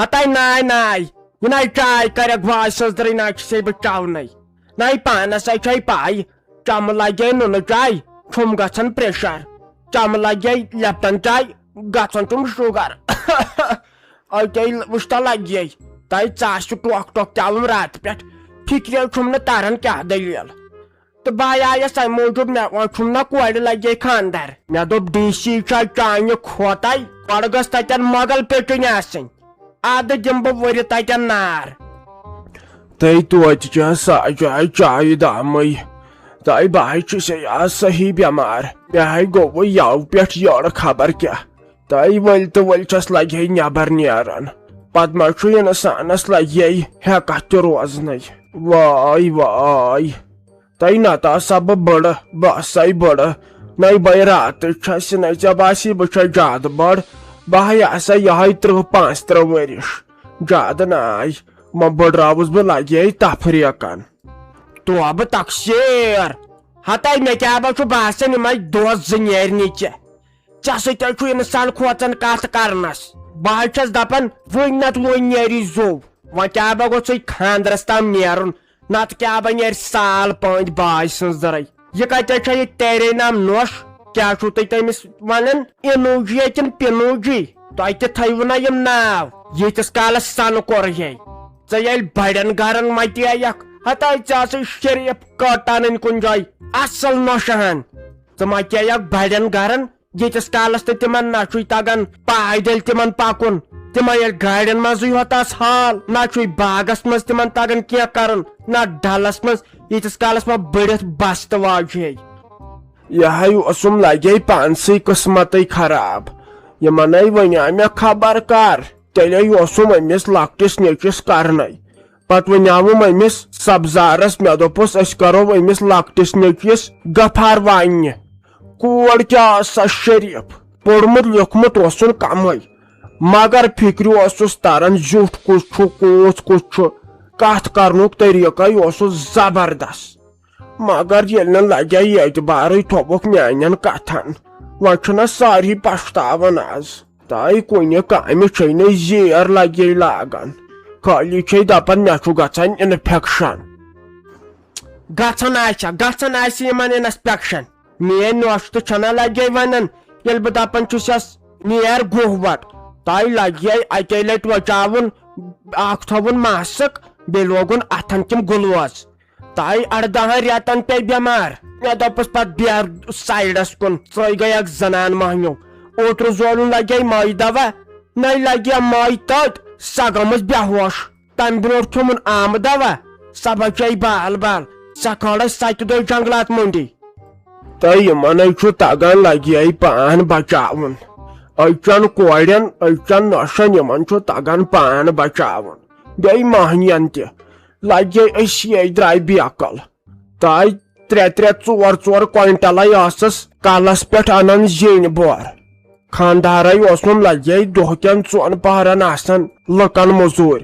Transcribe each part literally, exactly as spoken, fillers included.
ہتاے ناے ناے، یہِ ناے چاے کرکھ بہٕ آز سٕنٛز درٕے ناے چھسے بہٕ چاونَے۔ ناے پانس ہے چھے پاے، چمہٕ لگے نُنہٕ چاے، چھُم گژھان پریشر۔ چمہٕ لگے لیپٹن چاے، گژھان چھُم شُگر۔ اتے وٕچھتا لگے، تۄہہِ ژاسہِ ٹۄکھ ٹۄکھ تہِ آوُم راتہٕ پٮ۪ٹھ، فکرے چھُم نہٕ تران کیٛاہ دٔلیٖل۔ تہٕ بہٕ آیس امہِ موٗجوٗب، مےٚ وۄنۍ چھُم نہ کورِ لگے خاندر۔ مےٚ دوٚپ، ڈی سی چھا چانہِ کھۄتَے، گۄڈٕ گٔژھ تتٮ۪ن مۄغل پیٚٹِنۍ آسٕنۍ، ادٕ دِمہٕ بہٕ ؤرِ تتٮ۪ن نار۔ تہٕ توتہِ چھےٚ سۄ جاے چایہِ دامٕے۔ تہٕ بہٕ ہاے چھُسے آز صحیح بٮ۪مار۔ مےٚ ہاے گوٚو یَوٕ پٮ۪ٹھ یورٕ خبر کیٛاہ۔ تہٕ ؤلۍ تہٕ ؤلۍ چھَس لگہِ ہے نٮ۪بر نیران۔ پتہٕ ما چھُ اِنسانس لگہِ ہے ہٮ۪کتھ تہِ روزنَے۔ واے واے۔ تہٕ نتہٕ آسہٕ ہا بہٕ بٔڑٕ، بہٕ آسہٕ ہا بٔڑٕ۔ نَے بَے راتٕچ چھَس، نَے ژےٚ باسی بہٕ چھَس زیادٕ بٔڑ۔ بہٕ ہاے آسہٕ ہا یِہوٚے تٕرٛہ پانٛژتٕرٛہ ؤرِش۔ زیادٕ ناے۔ وۄنۍ بٔڑراوُس بہٕ لگہِ ہے تفریٖقن۔ توبہٕ تقصیر۔ ہتاے مےٚ کیٛاہ با چھُ باسان، یِمے دۄہ زٕ نیرِ نہٕ ژےٚ۔ ژےٚ سۭتۍ حظ چھُ انسان کھوژان کتھ کرنس۔ بہٕ حظ چھَس دپان، وُنۍ نتہٕ وُنۍ نیری زوٚو۔ وۄنۍ کیٛاہ با گوٚژھُے خاندرس تام نیرُن، نتہٕ کیٛاہ با نیرِ سال پٲنٛتۍ باے سٕنٛز دٕرے۔ یہِ کتہِ چھےٚ یہِ تیرے نام نوش؟ کیٛاہ چھُو تُہۍ تٔمِس ونان؟ انوٗجی کِنہٕ پِنوٗجی؟ تۄہہِ تہِ تھٲیوٕ نا یِم ناو؟ ییٖتِس کالس سنہٕ کوٚر ہے۔ ژےٚ ییٚلہِ بڑٮ۪ن گرن متییکھ، ہتاے ژےٚ آسے شریف کٲٹانن کُنہِ جایہِ اصل نوشہِ ہن۔ ژٕ متییکھ بڑٮ۪ن گرن، ییٖتِس کالس نہٕ تِمن نہ چھُے تگان پایدٔلۍ تِمن پکُن، تِمن ییٚلہِ گاڑٮ۪ن منٛزٕے یوت آسہٕ حال، نہ چھُے باغس منٛز تِمن تگان کینٛہہ کرُن، نہ ڈلس منٛز، ییٖتِس کالس ما بٔڑِتھ بستہٕ واجہِ ہے۔ یہِ ہاے اوسُم لگے پانسٕے قٕسمتٕے خراب۔ یِمنے ونے مےٚ خبر کر، تیٚلے اوسُم أمِس لۄکٹِس نیٚچوِس کرنے۔ پتہٕ ونیاوُم أمِس سبزارس، مےٚ دوٚپُس، أسۍ کرو أمِس لۄکٹِس نیٚچوِس غفار وانہِ۔ کور کیٛاہ آسا شریف، پوٚرمُت لیوٚکھمُت اوسُن کمٕے، مگر فکرِ اوسُس تران زیُٹھ کُس چھُ، کوٗژ کُس چھُ، کتھ کرنُک طریٖقے اوسُس زبردست۔ مگر ییٚلہِ نہٕ لگے اعتبارٕے تھووُکھ میانٮ۪ن کتھن، وۄنۍ چھُنہ سٲری پشتاوان از۔ تہٕ کُنہِ کامہِ چھے نہٕ زیر لگے لاگان، خٲلی چھے دپان مےٚ چھُ گژھان انفیکشن۔ گژھان آسہِ، گژھان آسہِ یِمن انسپیکشن۔ میٲنۍ نوش تہٕ چھنہ لگے ونان، ییٚلہِ بہٕ دپان چھُسس نیر گُہہ وٹ، تہٕ لگے اکے لٹہِ وچاوُن، اکھ تھاوُن ماسک، بیٚیہِ لوگُن اتھن تِم گلوز۔ تہٕ اردہن رٮ۪تن پیٚیہِ بٮ۪مار۔ مےٚ دوٚپُس پتہٕ بیہہ سایڈس کُن، ژٕے گٔے اکھ زنان مہنیو۔ اوترٕ زولُن لگے مایہِ دوا، نَے لگے مایہِ تٔتۍ، سۄ گٔمٕژ بے ہوش۔ تمہِ برونٛٹھ کھیوٚمُن آمہٕ دوا، سۄ بچے بال بال، سۄ کھٲلے ستہِ دۄہہِ جنگلات مٔنڈی۔ تہٕ یِمنے چھُ تگان لگے پان بچاوُن۔ أزچٮ۪ن کورٮ۪ن، أزچٮ۪ن نۄشن یِمن چھُ تگان پان بچاوُن۔ بیٚیہِ مہنین تہِ۔ لگے أسی یے درٛاے بے عقل۔ تہٕ ترٛےٚ ترٛےٚ ژور ژور کوینٹلے ٲسٕس کلس پٮ۪ٹھ انان زیٖنۍ بور۔ خاندارے اوسُم لگے دۄہ کٮ۪ن ژۄن پہرن آسان لُکن مٔزوٗرۍ۔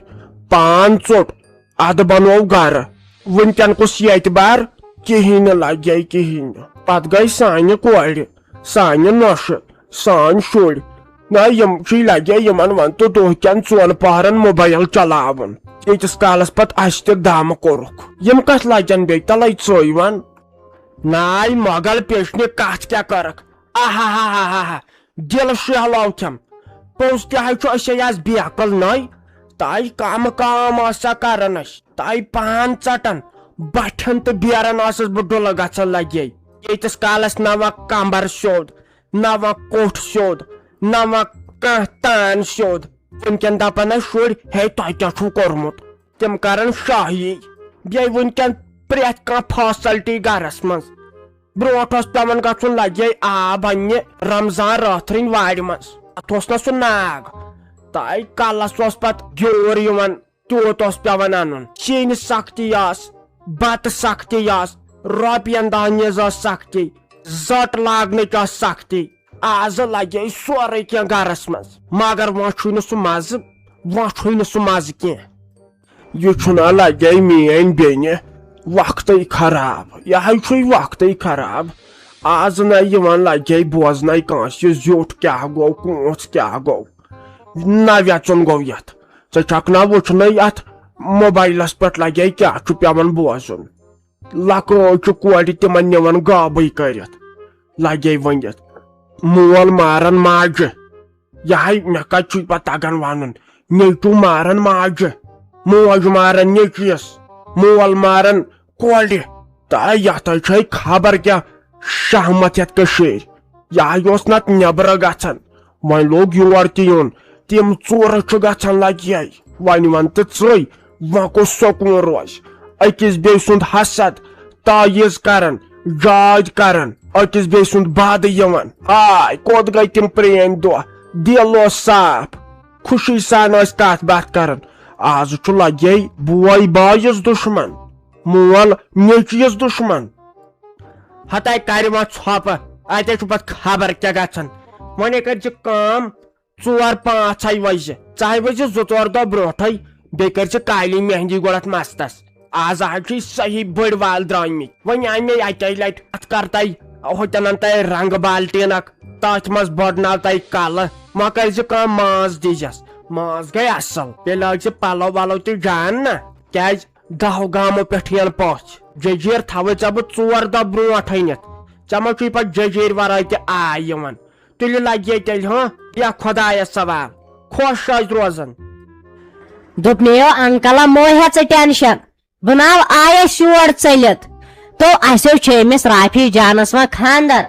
پان ژوٚٹ، ادٕ بنوو گرٕ۔ وٕنکٮ۪ن کُس ییٚتہِ بار؟ کِہیٖنۍ نہٕ لگے کِہیٖنۍ نہٕ۔ پتہٕ گٔے سانہِ کورِ، سانہِ نۄشہِ، سٲنۍ شُرۍ۔ نہ، یِم چھِ لگے یِمن وۄنۍ تہٕ دۄہ کٮ۪ن ژۄن پہرن موبایل چلاوُن۔ ییٖتِس کالس پتہٕ اسہِ تہِ دم کوٚرُکھ۔ یِم کتھ لجن بیٚیہِ تلے ژٕے ون؟ ناے مۄغل پیچھنہِ کتھ کیٛاہ کٔرٕکھ؟ آہاہاہاہا، دل شہلوتھم۔ پوٚز تہِ حظ چھُ، أسۍ ہے آز بے عقل نٔے۔ تاے کم کام آسا کران أسۍ، تاے پان ژٹان، بٹھٮ۪ن تہٕ بیرن آسس بہٕ ڈُلہٕ گژھان لگے۔ ییٖتِس کالس نہ وۄنۍ کمبر سیوٚد، نہ وۄنۍ کوٚٹھ سیوٚد، نہ وۄنۍ کانٛہہ تان سیوٚد۔ وٕنکٮ۪ن دپان ٲسۍ شُرۍ، ہے، تۄہہِ کیٛاہ چھُو کوٚرمُت؟ تِم کرن شاہی۔ بیٚیہِ وٕنکٮ۪ن پرٛٮ۪تھ کانٛہہ فیسلٹی گرس منٛز۔ برونٛٹھ اوس پٮ۪وان گژھُن لگے آب اننہِ رمضان رٲتھرٕنۍ وارِ منٛز۔ اتھ اوس نہ سُہ ناگ۔ تہٕ کلس اوس پتہٕ گیوٗر یِوان، تیوٗت اوس پٮ۪وان انُن۔ سِنۍ سختی ٲس، بتہٕ سختی ٲس، رۄپین دہن ہٕنٛز ٲس سختی، زٔٹ لاگنٕچ ٲس سختی۔ آز لگے سورُے کینٛہہ گرس منٛز، مگر وۄنۍ چھُے نہٕ سُہ مزٕ، وۄنۍ چھُے نہٕ سُہ مزٕ کینٛہہ۔ یہِ چھُنہ لگے میٲنۍ بیٚنہِ وقتٕے خراب، یہِ ہاے چھُے وقتٕے خراب۔ آز نہ یِوان لگے بوزنَے کٲنٛسہِ زیُٹھ کیٛاہ گوٚو، کوٗنٛژھ کیٛاہ گوٚو۔ نہ وٮ۪ژُن گوٚو یتھ۔ ژےٚ چھکھ نا وٕچھنَے اَتھ موبایلَس پٮ۪ٹھ لگے کیٛاہ چھُ پٮ۪وان بوزُن؟ لکٲے چھِ کورِ تِمن نِوان غٲبٕے کٔرِتھ۔ لگے ؤنِتھ، مول ماران ماجہِ۔ یہے مےٚ کتہِ چھُے پتہٕ تگان ونُن؟ نیٚچوٗ ماران ماجہِ، موج ماران نیٚچوِس، مول ماران کورِ۔ تہٕ یتھ ہے چھے خبر کیٛاہ شہمت یتھ کٔشیٖرِ۔ یہے اوس نتہٕ نٮ۪برٕ گژھان، وۄنۍ لوٚگ یور تہِ یُن۔ تِم ژوٗرٕ چھُ گژھان لگہِ۔ وۄنۍ ون تہٕ ژٕے، وۄنۍ کُس سکوٗن روزِ؟ أکِس بیٚیہِ سُنٛد حسد، تعیٖز کران، جاج کران، أکِس بیٚیہِ سُنٛد باد یِوان۔ ہاے، کوٚت گٔے تِم پرٛٲنۍ دۄہ؟ دِل اوس صاف، خوشی سان ٲسۍ کتھ باتھ کران۔ آز چھُ لگے بوے بٲیِس دُشمن، مول نیٚچوِس دُشمن۔ ہتے کرِ وۄنۍ ژھۄپہٕ، اتے چھُ پتہٕ خبر کیٛاہ گژھان۔ وۄنۍ کٔرۍ زِ کٲم، ژور پانٛژھ ہاے وزِ، ژٕ ہاے وزِ زٕ ژور دۄہ برونٹھے، بیٚیہِ کٔرۍ زِ کالی مہندی گۄڈٕ اتھ مستس۔ آز حظ چھِ صحیح بٔڑۍ وال درٛامٕتۍ۔ وۄنۍ آے مےٚ اکے لٹہِ، اتھ کر تۄہہِ ہوٚتٮ۪ن تۄہہِ رنٛگ بالٹیٖن اکھ، تتھ منٛز بڑناو تۄہہِ کلہٕ۔ وۄنۍ کٔرۍ زِ کٲم، ماز دیٖزٮ۪س۔ ماز گٔے اصل، بیٚیہِ لٲگۍ زِ پلو ولو تہِ جان نہ، کیٛازِ دہو گامو پٮ۪ٹھ یِن پوٚژھ۔ جٔجیٖر تھاوَے ژےٚ بہٕ ژور دۄہ برونٹھ أنِتھ۔ ژےٚ ما چھُے پتہٕ جٔجیٖرۍ ورٲے تہِ آے یِوان؟ تُلِو لگہِ تیٚلہِ، ہاں؟ بیٚہہ خۄدایس حوال، خۄش روزِ روزان۔ دوٚپ مےٚ، یو انکلا، مو ہےٚ ژٕ ٹینشن، بہٕ ناو آیس یور ژٔلِتھ۔ تو اسیو چھِ أمِس رافی جانس وۄنۍ خاندر۔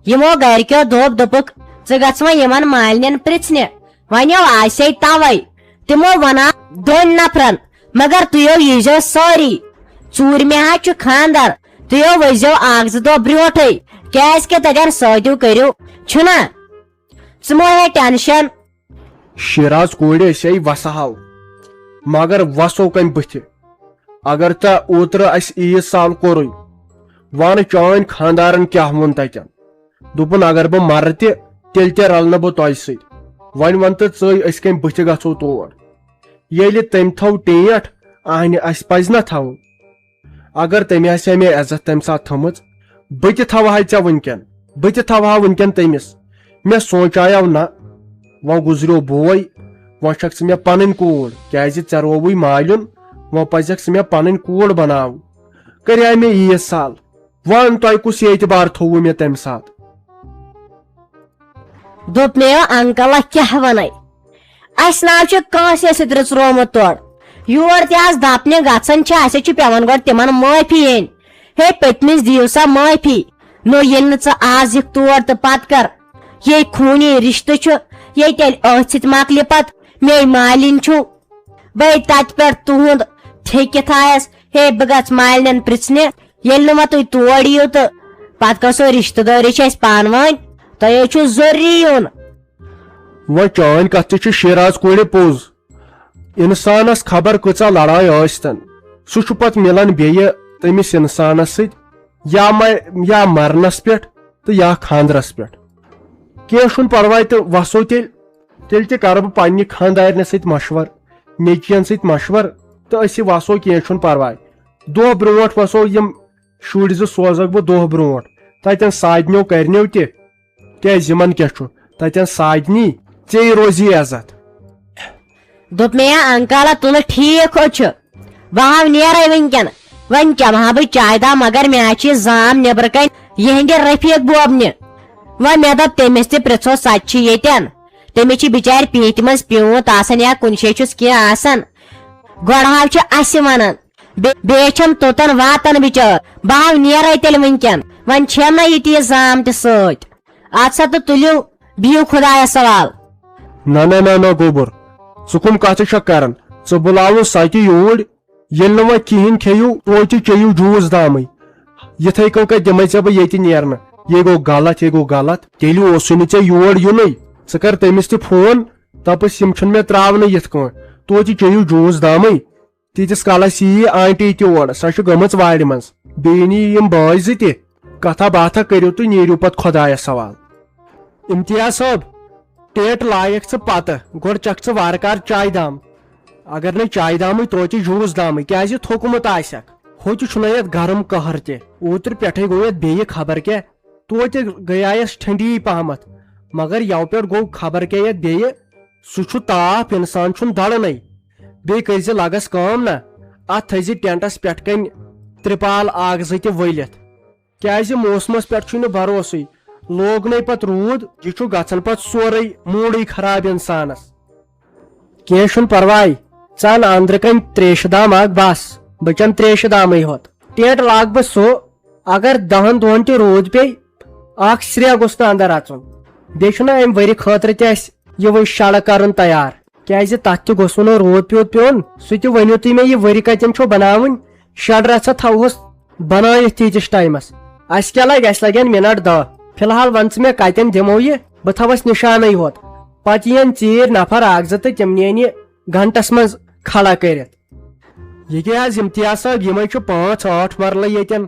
یِمو گرِکیو دوٚپ، دوٚپُکھ، ژٕ گژھ وۄنۍ یِمن مالنٮ۪ن پرژھنہِ۔ وۄنۍ یو آسے توے، تِمو وناو دۄن نفرن، مگر تُہۍ یو ییٖزیو سٲری۔ ژوٗرمہِ حظ چھُ خاندر، تُہۍ یو ؤسۍزیو اکھ زٕ دۄہ برونٹھے، کیازِ کہِ تتٮ۪ن سٲدیو کٔرِو چھُنہ۔ ژٕ مہ ہے ٹینشن۔ شیراز کورِ أسۍ ہے وسہو، مگر وسو کمہِ بٕتھِ؟ اگر ژےٚ اوترٕ اسہِ عیٖد سال کوٚرُے، وَن چٲنۍ خاندارن کیٛاہ ووٚن تتٮ۪ن؟ دوٚپُن، اگر بہٕ مرٕ تہِ، تیٚلہِ تہِ رلہٕ نہٕ بہٕ تۄہہِ سۭتۍ۔ وۄنۍ وَن تہٕ ژٕے، أسۍ کمہِ بٕتھِ گژھو تور؟ ییٚلہِ تٔمۍ تھٲو ٹینٹھ، اہنہِ، اسہِ پزِ نہ تھاوُن۔ اگر تٔمۍ آسہِ ہا مےٚ عزت تمہِ ساتہٕ تھٲومٕژ، بہٕ تہِ تھاوہاے ژےٚ وٕنکٮ۪ن، بہٕ تہِ تھاوہا وٕنکٮ۪ن تٔمِس۔ مےٚ سونٛچایو نہ، وۄنۍ گُزریو بوے، وۄنۍ چھکھ ژٕ مےٚ پنٕنۍ کوٗر، کیازِ ژےٚ رووُے مالیُن، وۄنۍ پزٮ۪کھ ژٕ مےٚ پنٕنۍ کوٗر بناوُن۔ کریاے مےٚ عیٖد سال، وَن تۄہہِ کُس اعتبار تھوٚوُ مےٚ تمہِ ساتہٕ؟ دوٚپ مےٚ، یو انکلا کیٛاہ ونے؟ اسہِ نہ چھُ کٲنٛسہِ سۭتۍ رٕژرومُت تورٕ۔ یور تہِ آز دپنہِ گژھان چھِ، اسہِ چھُ پٮ۪وان گۄڈٕ تِمن معٲفی ہیٚنۍ۔ ہے، پٔتمِس دِیِو سا معٲفی۔ نو، ییٚلہِ نہٕ ژٕ آز یِکھ تور تہٕ پتہٕ کر؟ یے خوٗنی رشتہٕ چھُ، یے تیٚلہِ أتھۍ سۭتۍ مۄکلہِ پتہٕ۔ مے مالِنۍ چھُو۔ بے تتہِ پٮ۪ٹھ تُہُنٛد تھیٚکِتھ آیس، ہے، بہٕ گژھٕ مالِنٮ۪ن پرژھنہِ۔ ییٚلہِ نہٕ وۄنۍ تُہۍ تور یِیِو تہٕ پتہٕ کۄسو رشتہٕ دٲری چھِ اسہِ پانہٕ وٲنۍ؟ تۄہہِ حظ چھُو ضروٗری یُن۔ وۄنۍ چٲنۍ کتھ تہِ چھِ شیراز کورِ پوٚز۔ انسانس خبر کۭژاہ لڑٲے ٲسۍتن، سُہ چھُ پتہٕ مِلان بیٚیہِ تٔمِس انسانس سۭتۍ، یا مہ-، یا مرنس پٮ۪ٹھ تہٕ یا خاندرس پٮ۪ٹھ۔ کینٛہہ چھُنہٕ پرواے تہٕ وسو تیٚلہِ، تیٚلہِ تہِ کرٕ بہٕ پننہِ خاندارنہِ سۭتۍ مشور، نیٚچوٮ۪ن سۭتۍ مشور، تہٕ أسۍ وسو، کینٛہہ چھُنہٕ پرواے۔ دۄہ برونٹھ وسو، یِم شُرۍ زٕ سوزکھ بہٕ دۄہ برونٹھ، تتٮ۪ن سادنیو کرنیو تہِ، کیازِ یِمن کیٛاہ چھُ؟ تتٮ۪ن سادنی، ژےٚ روزی عزت۔ دوٚپ مےٚ، یا انکل، تُلہٕ ٹھیٖک ہو چھُ، بہٕ ہاو نیرے وٕنکٮ۪ن۔ وۄنۍ چمہٕ ہا بہٕ چایہِ دام، مگر مےٚ ہا چھِ زام نیٚبرٕ کنۍ یِہنٛدِ رفیق بوبنہِ۔ وۄنۍ مےٚ دوٚپ، تٔمِس تہِ پرژھو، سۄ تہِ چھِ ییٚتٮ۪ن۔ تٔمِس چھِ بِچارِ پیٖنتہِ منٛز پیوٗنت آسان یا کُنہِ جایہِ چھُس کینٛہہ آسان۔ گۄڈٕ ہاو چھِ اسہِ ونان، بے-، بیٚیہِ چھَم توٚتَن واتان بِچٲر۔ بہٕ ہاو نیرَے تیٚلہِ وٕنکٮ۪ن۔ وۄنۍ چھَم نہ یہِ تہِ یہِ زام تہِ سۭتۍ۔ اَدٕ سا تہٕ تُلِو، بِہِو خۄدایَس حوال۔ نہ، نہ، نہ، نہ، گوٚبُر، ژٕ کٕم کَتھٕ چھَکھ کَران؟ ژٕ بُلاوُن سۄ تہِ یوٗرۍ۔ ییٚلہِ نہٕ وۄنۍ کِہیٖنۍ کھیٚیِو، توتہِ چیٚیِو جوٗس دامٕے۔ یِتھَے کٔنۍ کَتہِ دِمَے ژےٚ بہٕ ییٚتہِ نیرنہٕ؟ یہِ گوٚو غلط، یہِ گوٚو غلط۔ تیٚلہِ اوسُے نہٕ ژےٚ یور یُنٕے۔ ژٕ کَر تٔمِس تہِ فون، دَپُس، یِم چھِنہٕ مےٚ ترٛاونٕے یِتھ کٲٹھۍ۔ توتہِ چیٚیِو جوٗس دامٕے۔ تیٖتِس کالس یِیہِ آنٹی تہِ اورٕ، سۄ چھِ گٔمٕژ وارِ منٛز۔ بیٚیہِ نِیہِ یِم بٲے زٕ تہِ۔ کتھا باتھا کٔرِو تہٕ نیٖرِو پتہٕ خۄدایس حوال۔ امتیاز صٲب، ٹیٹ لایکھ ژٕ پتہٕ، گۄڈٕ چکھ ژٕ وارٕ کارٕ چایہِ دام۔ اگر نَے چایہِ دامٕے، توتہِ جوٗس دامٕے، کیازِ تھوٚکمُت آسٮ۪کھ۔ ہوٚتہِ چھُنہ یتھ گرم قہر تہِ۔ اوترٕ پٮ۪ٹھے گوٚو یتھ بیٚیہِ خبر کیٛاہ، توتہِ گٔیایس ٹھنڈی پہمتھ، مگر یَوٕ پٮ۪ٹھ گوٚو خبر کیٛاہ یتھ بیٚیہِ۔ سُہ چھُ تاپھ، انسان چھُنہٕ دَرانٕے۔ بیٚیہِ کٔرۍ زِ لگس کٲم نا، اتھ تھٲے زِ ٹینٹس پٮ۪ٹھ کنۍ ترپال اکھ زٕ تہِ ؤلِتھ، کیازِ موسمس پٮ۪ٹھ چھُے نہٕ بھروسٕے۔ لوگ نے پتہٕ روٗد، یہِ چھُ گژھان پتہٕ سورُے موٗڈٕے خراب انسانس۔ کینٛہہ چھُنہٕ پرواے، ژٕ ان أنٛدرٕ کنۍ تریشہِ دام اکھ، بس بہٕ چمہٕ تریشہِ دامٕے ہوت۔ ٹینٹ لاگہٕ بہٕ سُہ، اگر دہن دۄہن تہِ روٗد پیٚیہِ، اکھ سرٛیٚہہ گوٚژھ نہٕ اندر اژُن۔ بیٚیہِ چھُنہ امہِ ؤری خٲطرٕ تہِ اسہِ یِہوٚے شڈٕ کرُن تیار، کیازِ تتھ تہِ گوٚژھ نہٕ روٗد پیوٗد پیوٚن۔ سُہ تہِ ؤنِو تُہۍ مےٚ، یہِ ؤری کتٮ۪ن چھو بناوٕنۍ؟ شڈٕ رژھا تھاوہوس بنٲیِتھ تیٖتِس ٹایمس۔ اسہِ کیٛاہ لگہِ؟ اسہِ لگن منٹ دہ۔ فی الحال ون ژٕ مےٚ کتٮ۪ن دِمو یہِ، بہٕ تھاوس نشانٕے ہوت۔ پتہٕ یِین ژیٖرۍ نفر اکھ زٕ تہٕ تِم نِین یہِ گھنٹس منٛز کھڑا کٔرِتھ۔ یہِ کیٛاہ حظ امتیاز صٲب، یِمے چھِ پانٛژھ ٲٹھ مرلہٕ ییٚتٮ۪ن،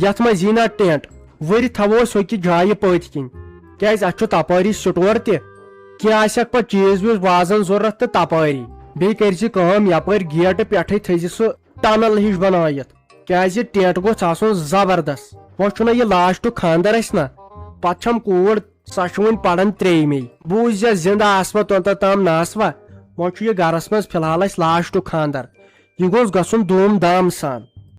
یتھ منٛز یی نہ ٹینٹ۔ ؤرِ تھاوو أسۍ ہوٚکہِ جایہِ پٔتۍ کِنۍ، کیازِ اتھ چھُ تپٲری سٹور تہِ، کینٛہہ آسٮ۪کھ پتہٕ چیٖز ویٖز وازن ضروٗرت تہٕ تپٲری۔ بیٚیہِ کٔرۍ زِ کٲم، یپٲرۍ گیٹہٕ پٮ۪ٹھے تھٲے زِ سُہ ٹنل ہِش بنٲیِتھ، کیازِ ٹینٹ گوٚژھ آسُن زبردست۔ وۄنۍ چھُنہ یہِ لاسٹُک خانٛدر اسہِ نہ، پتہٕ چھم کوٗر، سۄ چھِ وُنہِ پران ترٛیٚیِمے۔ بوٗززِ زندٕ آسوا توٚتتھ تام نہ آسوا، وۄنۍ چھُ یہِ گرس منٛز فی الحال اسہِ لاسٹُک خانٛدر۔ یہِ گوٚژھ گژھُن دوٗم دام سان۔